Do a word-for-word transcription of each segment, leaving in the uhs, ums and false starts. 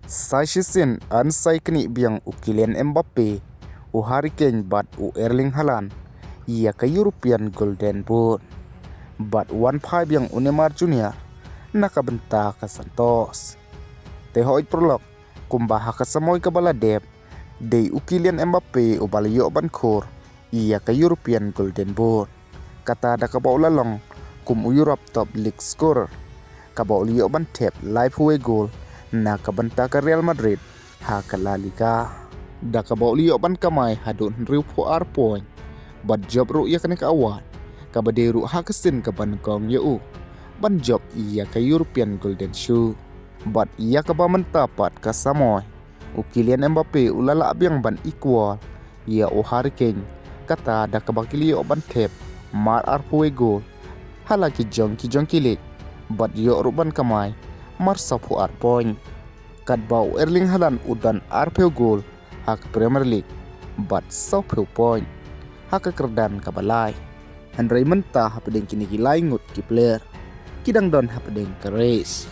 Sa shisien yn sa ïaknieh biang u Kylian Mbappe, u Harry Kane bad u Erling Haaland ïa ka European Golden Boot. Bad wan phai biang u Neymar Junior na ka bynta ka Santos. Te hooid paralok, kumba ha ka samoi kaba la dep, dei u Kylian Mbappe uba la ïoh ban khur ïa ka European Golden Boot, kata da kaba u la long kum u Europe top league scorer, kaba u la ïoh ban thep laiphew wei gol na ka bynta ka Real Madrid ha ka La Liga, da kaba u la ïoh ban kamai haduh hynriewphew ar point. Bad jop ruh ïa kane ka award, kaba dei ruh ha ka sien kaba nyngkong ïa u ban jop ïa ka European Golden Shoe. Bad ïa kaba mynta pat ka samoi, u Kylian Mbappe u la lah biang ban equal ïa u Harry Kane, kata da kaba ki la ïoh ban thep mar arphew wei gol ha la ki jong ki jong ki league, bad ïoh ruh ban kamai mar sawphew ar point. Katba u Erling Haaland u don arphew gol ha ka Premier League bad sawphew point ha ka kyrdan kaba lai. Hynrei mynta hapdeng kine ki lai ngut ki player, ki dang don hapdeng ka race.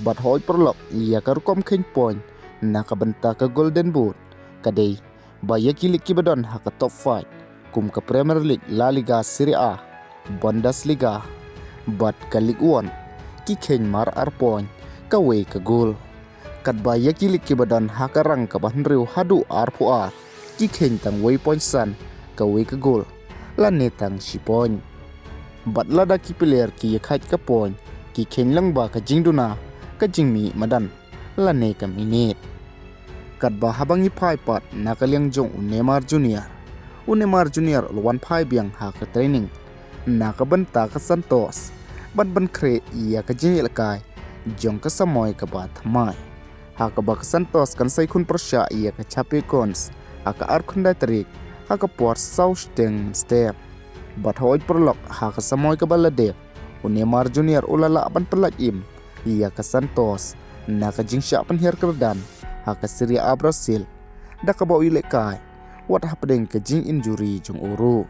Bad hooid paralok, ïa ka rukom kheiñ point na ka bynta ka Golden Boot, ka dei ba ïa ki league kiba don ha ka top five, kum ka Premier League, La Liga, Serie A, Bundesliga bad ka Ligue One, ki kheiñ mar ar point kawei ka gol. Katba ïa ki league kiba don ha ka rang kaba hynriew haduh arphew ar, ki kheiñ tang wei point san kawei ka gol, lane tang shi point. Bad lada ki player ki ïa khait ka point, ki kheiñ lyngba ka jingduna, ka jingmih madan, lane ka minit. Katba haba ngi phai pat na ka liang jong u Neymar Junior, u Neymar Junior u la wan phai biang ha ka training na ka bynta ka Santos, ban pynkhreh ïa ka jingïalehkai jong ka samoi kaba thymmai, ha kaba ka Santos kan sa ïakhun pyrshah ïa ka Chapecoense ha ka arphew khyndai tarik ha ka por saw shiteng mynstep. Bad hooid paralok, ha ka samoi kaba la dep, u Neymar Junior u la lah ban pynlait im ïa ka Santos na ka jingshah pynhiar kyrdan ha ka Serie A Brazil, da kaba u ïalehkai wat hapdeng ka jinginjury jong u ruh.